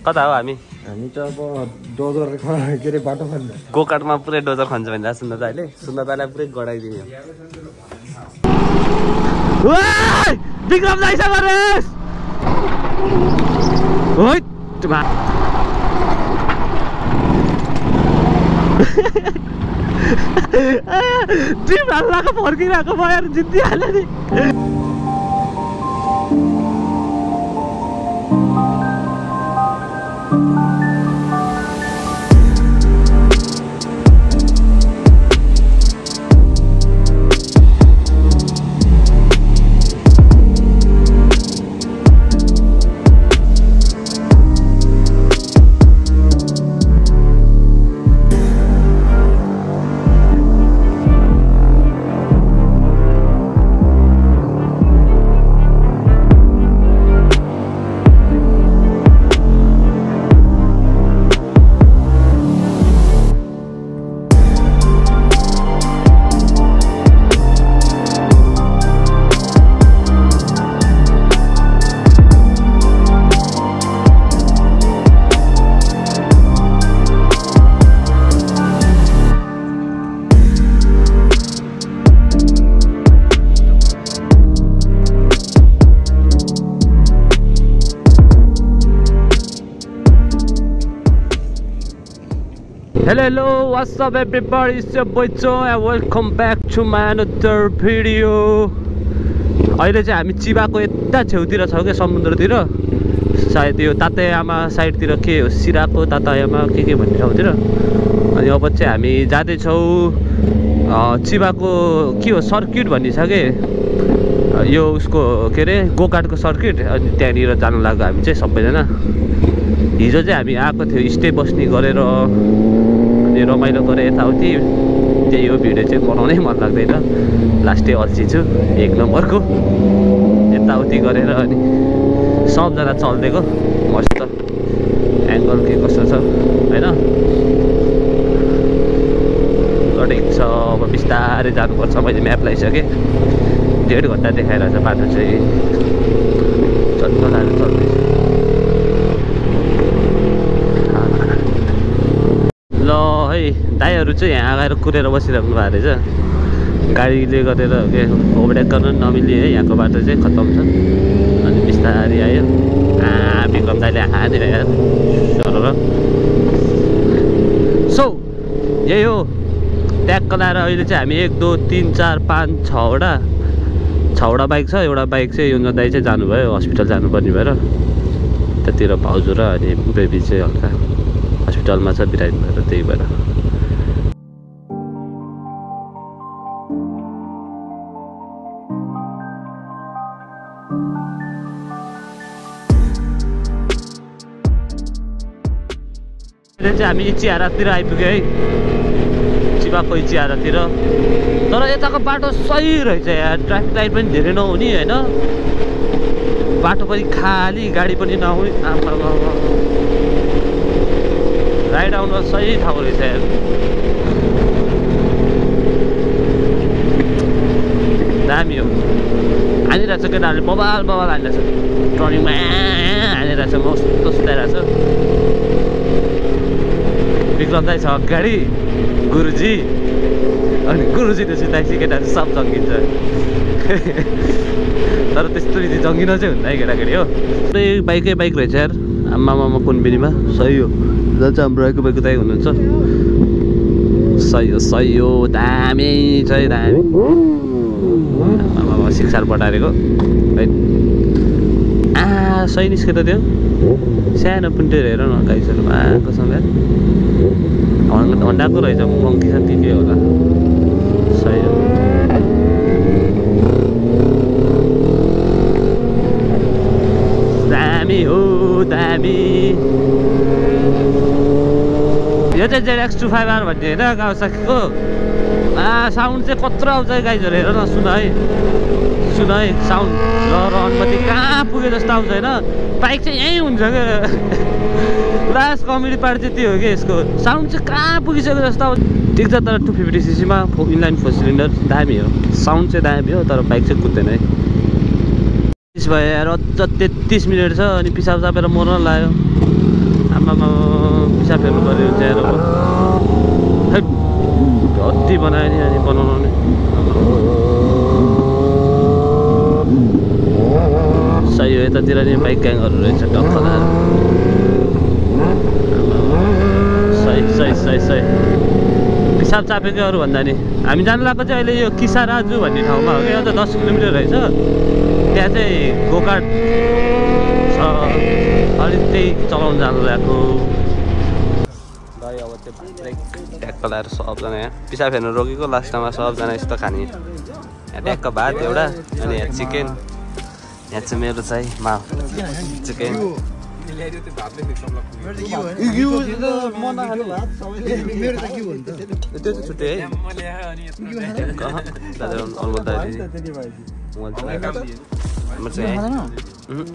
कता हो हामी त अब डोजर के अरे बाटो खन्छ गोकाटमा पुरै डोजर खन्छ भने सुन्दरताले सुन्दरतालाई पुरै गडाइदिने विक्रम जाइसँग रेस टिम हल्लाको फर्किरहेको भयो जितिहाल्यो नि Hello, what's up everybody? It's your boy Joe and welcome back to my another video. अहिले चाहिँ हामी चिबाको यता छेउतिर छौँ क्या समुद्रतिर सायद यो तातेयामा साइडतिर के हो सिराको तातेयामा के भन्ने ठाउँतिर अनि अब चाहिँ हामी जाँदैछौँ चिबाको के हो सर्किट भन्ने छ के यो उसको के अरे गोकाटको सर्किट अनि त्यहाँनिर जानु लाग्यो हामी चाहिँ सबैजना हिजो चाहिँ हामी आएको थियो स्टे बस्ने गरेर अनि रमाइलो गरेर यताउति त्यही हो भिडियो चाहिँ बनाउनै मन लाग्दैन लास्टै अल्छी छु एक नम्बरको यताउति गरेर अनि सबजना चल्दिएको मस्त एङ्गल के कस्तो छ होइन लडेको छ अब बिस्तारै जानुपर्छ मैले म्याप लगाइसकेँ 1.5 घन्टा देखाइरहेछ बाटो चाहिँ चल्दैछ ल है दाइहरू चाहिँ यहाँ आएर कुरेर बसिराख्नु भएको रहेछ गाडीले गरेर के ओभरटेक गर्न नमिली है यहाँको बाटो चाहिँ खत्तम छ अनि बिस्तारै आयो विक्रम दाइले हानेर सर सो यही हो ट्याक्क लाएर अहिले चाहिँ हामी 1 2 3 4 5 6वटा बाइक छ एउटा बाइक चाहिँ योन्जन दाइ चाहिँ जानुभयो हस्पिटल जानुपर्ने भएर त्यतिर भाउजू र अनि बेबी चाहिँ हल्का हस्पिटलमा छ बिरामी भएर त्यही भएर चाहिँ हामी चियारातिर आइपुग्यो है चिबाको चियारातिर तर यताको बाटो सही रहेछ यार ट्राफिक लाइट पनि धेरै नहुने होइन बाटो पनि खाली गाडी पनि नहुने राइड आउनु सही ठाउँ रहेछ यार दामी हो हानिरहेछ केटाहरूले बबाल हानिरहेछ टर्निङमा हानिरहेछ मस्तो सुताइरहेछ विक्रम दाइ छ अगाडि गुरुजी अनि गुरुजीले सुताएपछि केटाहरू सब जङ्गिन्छ तर त्यस्तो रीति जङ्गिन चाहिँ हुँदैन केटाकेटी हो बाइकै बाइक रहेछ यार आमामा कुनबिनीमा सही हो जहाँ चाहिँ हाम्रो बाइक दाइ हुनुहुन्छ सही हो दामी चाहिँ दामी आमामा शिक्षार पठारेको है सही निस्क्यो त त्यो सानो पुन्टेर हेर न गाइसहरूमा कसम यार हन्डाको रहेछ मङ्की शान्ति के होला सही हो दामी हो दामी यो चाहिँ ZX25R भन्ने होइन कावासाकीको साउन्ड चाहिँ कत्रो आउँछ गाइजहरू हेर न सुन है साउन्ड र अनुमति कहाँ पुगे जस्तो आउँछ होइन बाइक चाहिँ यहीँ हुन्छ क्या लास्ट कमेडी पार्ट चाहिँ त्यो हो कि यसको साउन्ड चाहिँ कहाँ पुगिसक्यो जस्तो आउँछ ठिक छ तर 250cc मा इनलाइन 4 सिलिन्डर दामी हो साउन्ड चाहिँ दामी हो तर बाइक चाहिँ कुद्दैन है भयो यार अझ 33 मिनट छ अनि पिसाब चापेर मर्न लाग्यो यतातिर नि बाइक ग्याङहरू रहेछ टक्क सही पिसाब चापेको अरू भन्दा नि हामी जानु लागेको चाहिँ अहिले यो किसाराजु भन्ने ठाउँमा हो कि अझ 10 किलोमिटर रहेछ त्यहाँ चाहिँ गोकार्ट छ अनि त्यही चलाउनु जानु लागेको अब चाहिँ ट्याक्क लाएर सबजना यहाँ पिसाब फेर्नु रोकेको लास्टमा सबजना यस्तो खाने यहाँ ट्याक्क भात एउटा अनि यहाँ चिकन यहाँ चाहिँ मेरो चाहिँ माल चिकन त्यो चाहिँ छुट्टै है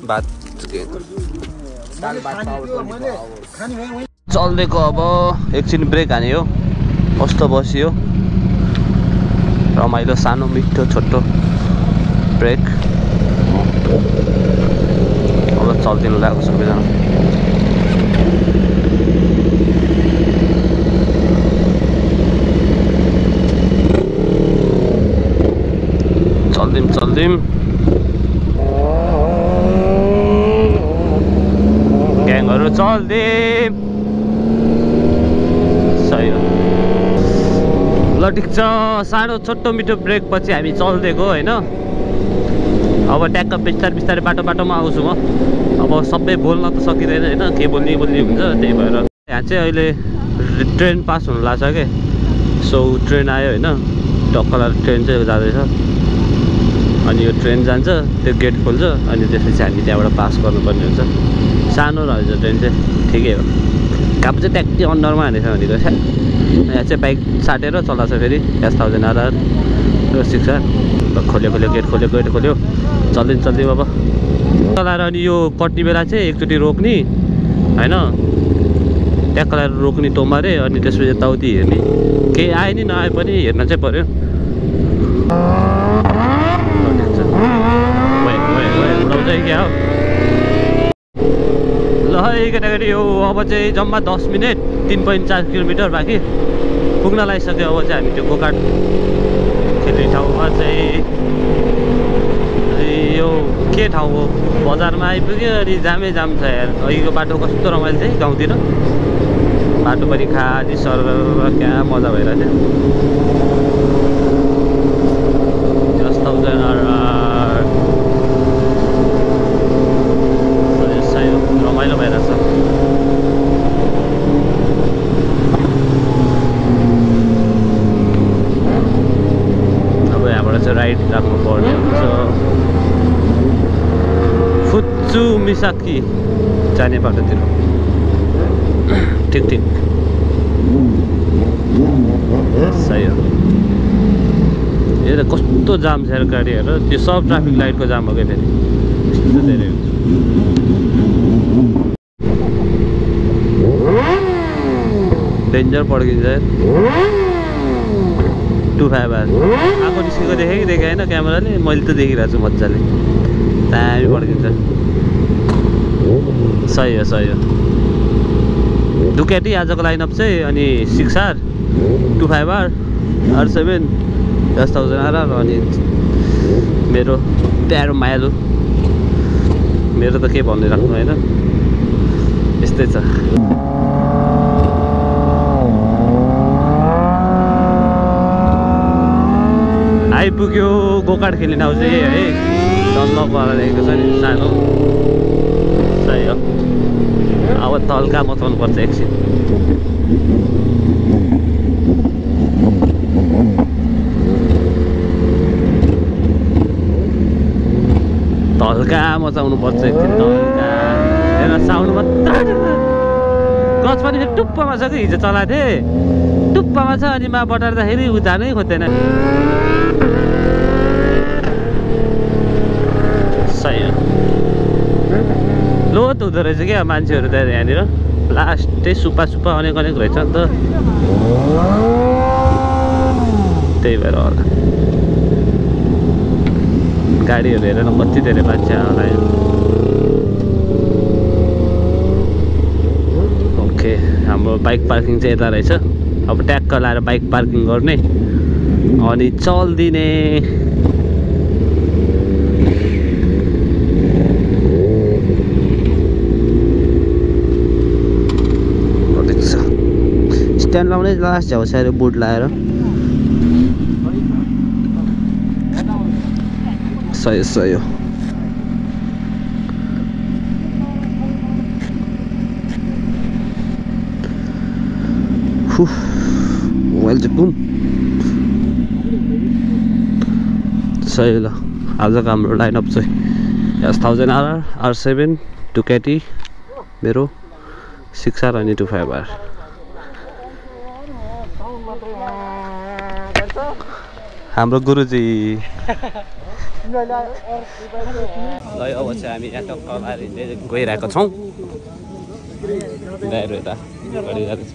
भात चिकन चल्देको अब एकछिन ब्रेक हान्यो कस्तो बस्यो रमाइलो सानो मिठो छोटो ब्रेक अब चल्दिनु लाग्यो सबैजना चल्दिम ग्याङहरू चल्दिम सही हो ल ठिक छ सानो छोटो मिठो ब्रेक पछि हामी चल्दिएको होइन अब ट्याक्क बिस्तारै बाटोमा आउँछु म अब सबै बोल्न त सकिँदैन होइन के बोल्ने हुन्छ त्यही भएर यहाँ चाहिँ अहिले ट्रेन पास हुनु लाग्छ क्या सो ट्रेन आयो होइन टक्कला ट्रेन चाहिँ जाँदैछ अनि यो ट्रेन जान्छ त्यो गेट खोल्छ अनि त्यसपछि हामी त्यहाँबाट पास गर्नुपर्ने हुन्छ सानो रहेछ ट्रेन चाहिँ ठिकै हो काम चाहिँ ट्याक्टी अन्डरमा हानेछ भनेको छ यहाँ चाहिँ बाइक साटेर चलाएको छ फेरि 10,000 आर शिक्षा खोल्यो गेट खोल्यो चल्दिम अब चलाएर अनि यो कट्ने बेला चाहिँ एकचोटि रोक्ने होइन ट्याक्क लगाएर रोक्ने तोमारे अनि त्यसपछि यताउति हेर्ने केही आयो नि नआए पनि हेर्न चाहिँ पर्यो क्या हो ल है केटाकेटी यो अब चाहिँ जम्मा 10 मिनट 3.4 किलोमिटर बाँकी पुग्न लागिसक्यो अब चाहिँ हामी त्यो गोकार्ट खेल्ने ठाउँमा चाहिँ यो के ठाउँ हो बजारमा आइपुग्यो अनि जामै जाम छ यार अहिलेको बाटो कस्तो रमाइलो चाहिँ गाउँतिर बाटो पनि खाली सर क्या मजा भइरहेको थियो 10,000 रमाइलो भइरहेछ अब यहाँबाट चाहिँ राइट राख्नु पर्ने हुन्छ फुच्चु मिसाकी जाने बाटोतिर ठिक सही हो यो त कस्तो जाम छ गाडीहरू त्यो सब ट्राफिक लाइटको जाम हो क्या फेरि यस्तो धेरै हुन्छ डेन्जर पड्किन्छ 25 आगो निस्केको देखेँ कि देखेँ होइन क्यामेराले मैले त देखिरहेको छु मजाले दामी पड्किन्छ सही हो डुक्याटी आजको लाइनअप चाहिँ अनि 6R 25R R7 10,000 आर अनि मेरो प्यारो मायालु मेरो त के भन्ने राख्नु होइन यस्तै छ आइपुग्यो गोकार्ट खेल्ने ठाउँ चाहिँ है डल्लपवाला देखेको छ नि सानो सही हो अब तल्का मचाउनु पर्छ एकछिन तल्का मचाउनु पर्छ एकछिन तल्का हेर साउन्ड मात्रै गज पनि फेरि टुप्पामा छ कि हिजो चलाएको थिएँ टुप्पामा छ अनि मा बटार्दाखेरि उ जानै खोज्दैन सही हो लोत हुँदो रहेछ क्या मान्छेहरू त यहाँनिर लास्टै सुप्पा अनेक रहेछ नि त त्यही भएर होला गाडीहरू हेरेर कति धेरै मान्छे होला ओके हाम्रो बाइक पार्किङ चाहिँ यता रहेछ अब ट्याक्क लाएर बाइक पार्किङ गर्ने अनि चल्दिने स्ट्यान्ड लाउने लास्ट झ्याउसाएर बोर्ड लाएर सही हो। वेलकम सही ल। आजको हाम्रो लाइनअप चाहिँ S1000R R7 Ducati मेरो 6R अनि 25R। हाम्रो गुरुजी ल अब चाहिँ हामी यहाँ टक्क गइरहेको छौँ। दाइहरू यता गरिरहेको छ।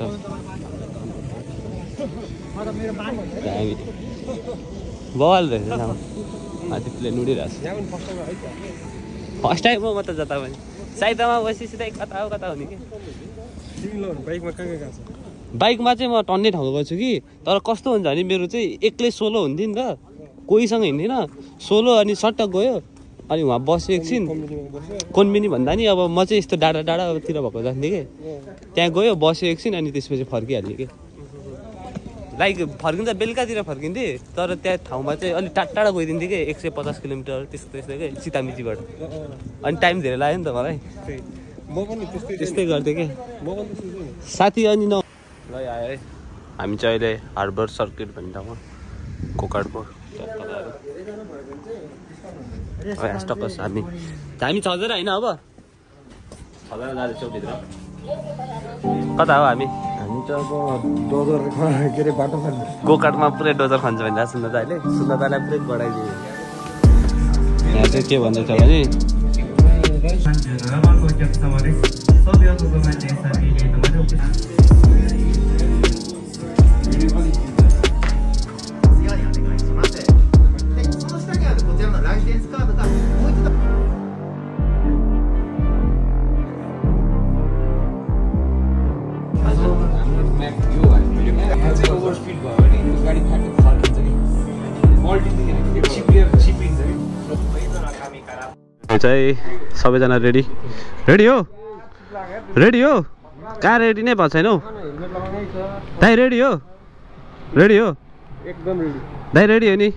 हामी बल रहेछ माथि प्लेन उडिरहेको छ। फर्स्ट टाइम हो म त जता पनि साइदामा बसी सिधै कता हुने कि। बाइकमा चाहिँ म टन्ने ठाउँ गएको छु कि, तर कस्तो हुन्छ भने मेरो चाहिँ एक्लै सोलो हुन्थ्यो नि त, कोहीसँग हिँड्दिनँ। सोलो अनि सट्ट गयो अनि वहाँ बस्यो एकछिन। कोन्बिनी भन्दा नि अब म चाहिँ यस्तो डाँडातिर भएको जान्थेँ कि, त्यहाँ गयो बस्यो एकछिन अनि त्यसपछि फर्किहाल्ने कि। लाइक फर्किन्छ बेलुकातिर फर्किन्थेँ, तर त्यहाँ ठाउँमा चाहिँ अलिक टाढा गइदिन्थेँ कि 150 किलोमिटर त्यस्तो कि सीतामितीबाट। अनि टाइम धेरै लाग्यो नि त मलाई, त्यस्तै गर्थेँ कि साथी। अनि ल आयो है हामी चाहिँ अहिले हार्बर सर्किट भन्ने ठाउँमा कोकाडको टक्क हामी 6 होइन अब 6 जाँदैछौँ भित्र। कता हो हामी त अब डोजर के अरे बाटो खानु गोकाटमा पुरै डोजर खान्छ भने सुन्नताले पुरै बढाइदियो। यहाँ चाहिँ के भन्छ भने चाहिँ सबैजना रेडी हो कहाँ रेडी नै भएको छैन हौ दाइ। रेडी हो एकदम रेडी दाइ रेडी हो नि।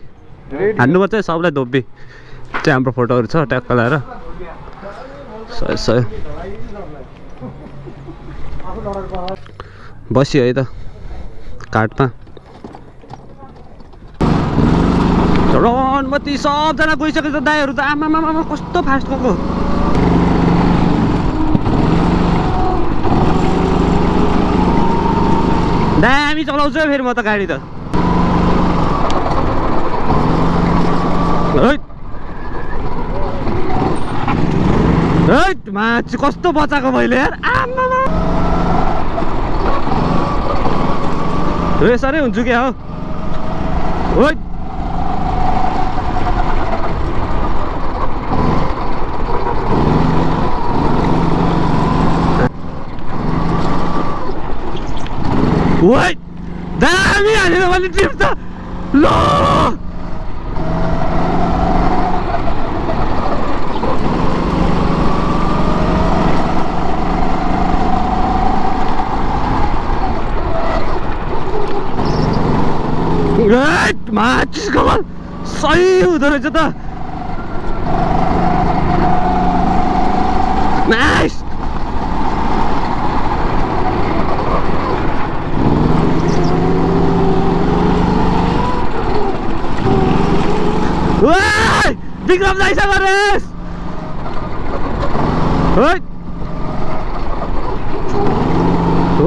हान्नुपर्छ है सबलाई धोबी चाहिँ हाम्रो फोटोहरू छ ट्याक्क लगाएर सय बसियो है त काठमा। रनमती सबजना गइसकेको छ दाइहरू त। आमामामा कस्तो फास्ट गएको। दामी चलाउँछु फेरि म त गाडी त। मान्छे कस्तो बचाएको मैले यार। आमामा रेसरै हुन्छु क्या हो। Wait! Dami! Ano naman yung trip na? No! Wait! Matches ka man! Sayo! Dara siya ta! Nice! Woi! Bikram जाइछ गरेस। ओइ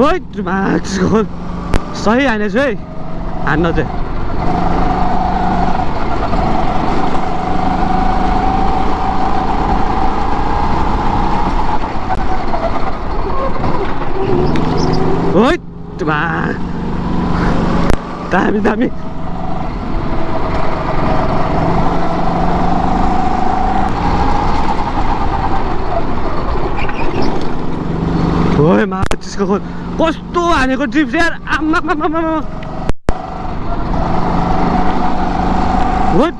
ओइ माक्स गोल सही हानेछु है। हान्न चाहिँ ओइ दामी दामी। ओए मान्छेको कस्तो हानेको ड्रिप यार। आमामामामा ओइ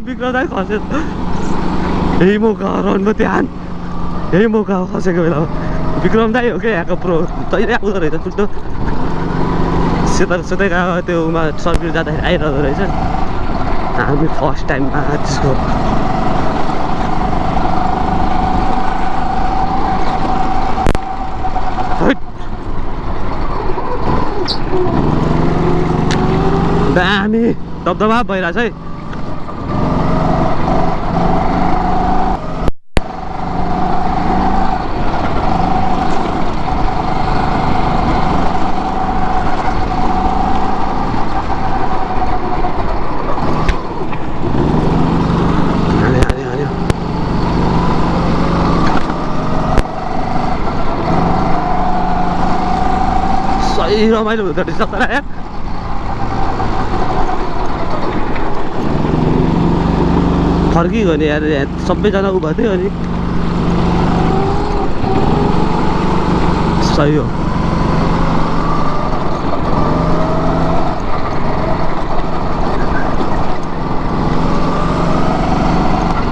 बिग्रदा खस्यो। यही मौका रन ध्यान यही मौका हो खसेको बेलामा विक्रम दाई हो क्या यहाँको प्रो तैँले आउँदो रहेछ ठुल्ठो सेतैका त्यो उमा सर्किट जाँदाखेरि आइरहँदो रहेछ हामी फर्स्ट टाइममा त्यसको दामी दबदबा भइरहेछ है सही रमाइलो हुँदो रहेछ तर यार फर्किगयो नि यार सबैजना उभा थियो अनि सही हो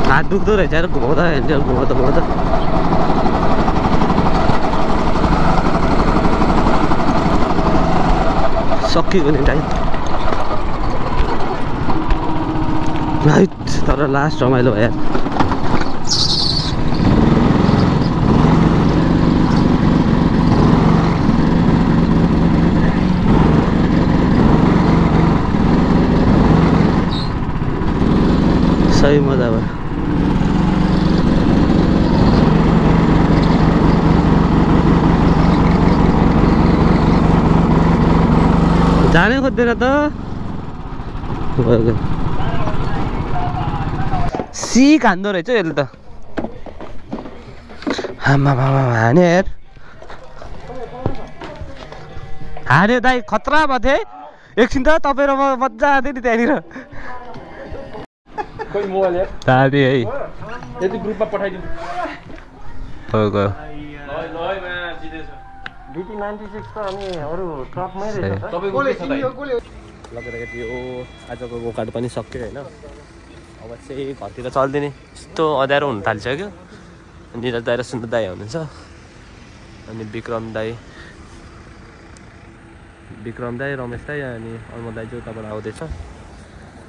हात दुख्दो रहेछ यार घुमाउँदा ह्यान्डल घुमाउँदा सकियो नि टाइम राइट तर लास्ट रमाइलो भयो यार सही मजा भयो जानै खोज्दैन त सिक हान्दो रहेछ यसले त आमा हान्यो यार हान्यो दाइ खतरा भएको थियो है एकछिन त तपाईँ र म मजा आउँथ्यो नि त्यहाँनिर दादी है यदि ग्रुपमा पठाइदिनु बिटी 96 त अनि अरू ट्रकमै रहेछ लगेर यो आजको गोकाट पनि सक्यो होइन अब चाहिँ घरतिर चल्दिने यस्तो अँध्यारो हुन थालिसक्यो निरज दाइ र सुन्दर दाइ हुनुहुन्छ अनि विक्रम दाइ रमेश दाइ अनि अल्मो दाइ चाहिँ उताबाट आउँदैछ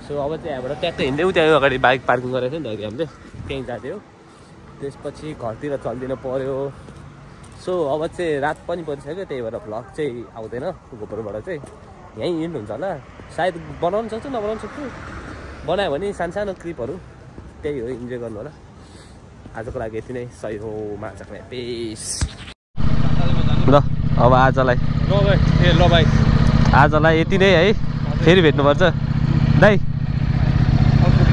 सो अब चाहिँ यहाँबाट ट्याक्कै हिँड्दै त्यहाँ अगाडि बाइक पार्किङ गरेको थियो नि त हामीले त्यहीँ जाँदै हो त्यसपछि घरतिर चल्दिनु पर्यो सो अब चाहिँ रात पनि परिसक्यो त्यही भएर भ्लग चाहिँ आउँदैन गोबरबाट चाहिँ यहीँ हिँड्नु हुन्छ होला सायद बनाउनु सक्छु नबनाउनु सक्छु बनायो भने सानो क्लिपहरू त्यही हो इन्जोय गर्नु होला आजको लागि यति नै सही हो माछाको पेस ल अब आजलाई ल भाइ आजलाई यति नै है फेरि भेट्नुपर्छ दाइ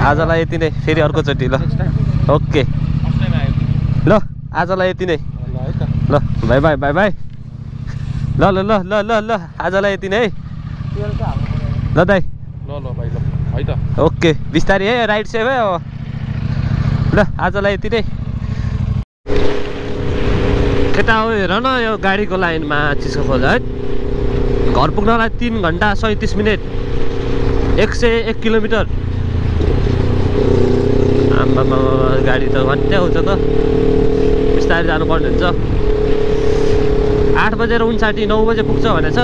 आजलाई यति नै फेरि अर्कोचोटि ल ओके ल आजलाई यति नै ल बाई बाई बाई बाई ल ल ल ल ल ल आजलाई यति नै है ल दाइ ल भाइ ल है त ओके बिस्तारै है राइट सेभ है अब ल आजलाई यति नै केटा हो हेर न यो गाडीको लाइनमा चिसो खोज है घर पुग्नलाई 3 घन्टा 37 मिनट 101 किलोमिटर आम्मामा गाडी त घन्टा आउँछ त बिस्तारै जानुपर्ने हुन्छ 8 बजेर 59 9 बजे पुग्छ भनेछ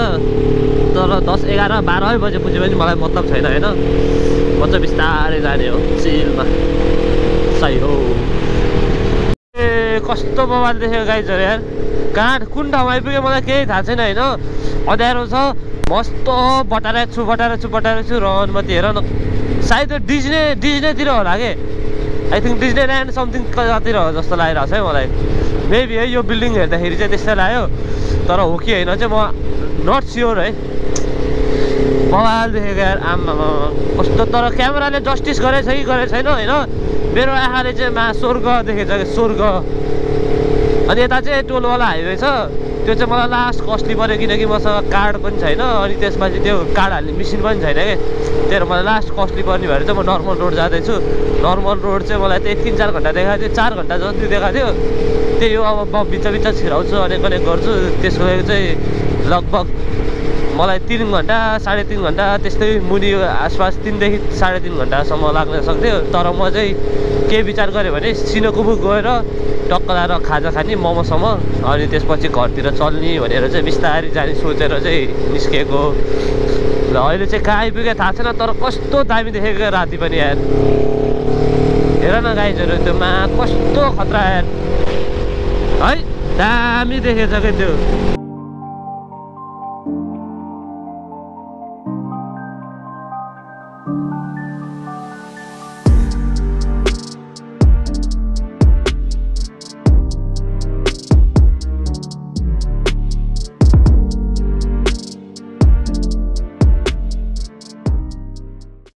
तर 10 11 12 बजे पुग्यो भने मलाई मतलब छैन होइन म चाहिँ बिस्तारै जाने हो चिलमा सही हो ए कस्तो बवाल देख्यो गाइजहरू यार कहाँ कुन ठाउँमा आइपुग्यो मलाई केही थाहा छैन होइन अँध्यारो छ मस्त बटारे छु रहनमती हेर न सायद डिज्नेतिर होला के आई थिङ्क डिज्नेल्यान्ड समथिङ कतातिर हो जस्तो लागिरहेको छ है मलाई मेबी है यो बिल्डिङ हेर्दाखेरि चाहिँ त्यस्तै लाग्यो तर हो कि होइन चाहिँ म नट स्योर है बवाल देखेको यार आम्मामा कस्तो तर क्यामेराले जस्टिस गरेछ कि गरेको छैन होइन मेरो आँखाले चाहिँ स्वर्ग देखेछ कि स्वर्ग अनि यता चाहिँ टोलवाला हाइवे छ त्यो चाहिँ मलाई लास्ट कस्टली पऱ्यो किनकि मसँग कार्ड पनि छैन अनि त्यसपछि त्यो कार्ड हाल्ने मेसिन पनि छैन कि त्यही भएर मलाई लास्ट कस्टली पर्ने भएर चाहिँ म नर्मल रोड जाँदैछु नर्मल रोड चाहिँ मलाई त्यही 3-4 घन्टा देखाएको थियो 4 घन्टा जति देखाएको थियो त्यही हो अब म बिच छिराउँछु अनेक गर्छु त्यसको लागि चाहिँ लगभग मलाई 3 घन्टा 3.5 घन्टा त्यस्तै मुनि आसपास 3 देखि 3.5 घन्टासम्म लाग्न सक्थ्यो। तर म चाहिँ के विचार गरेँ भने सिनोकुबु गएर टक्क लाएर खाजा खाने मोमोसम्म, अनि त्यसपछि घरतिर चल्ने भनेर चाहिँ बिस्तारै जाने सोचेर चाहिँ निस्केको। ल अहिले चाहिँ कहाँ आइपुग्यो थाहा छैन, तर कस्तो दामी देखेको राति पनि यार। हेर न गाइजहरू, त्यो कस्तो खतरा यार है, दामी देखेछ क्या त्यो।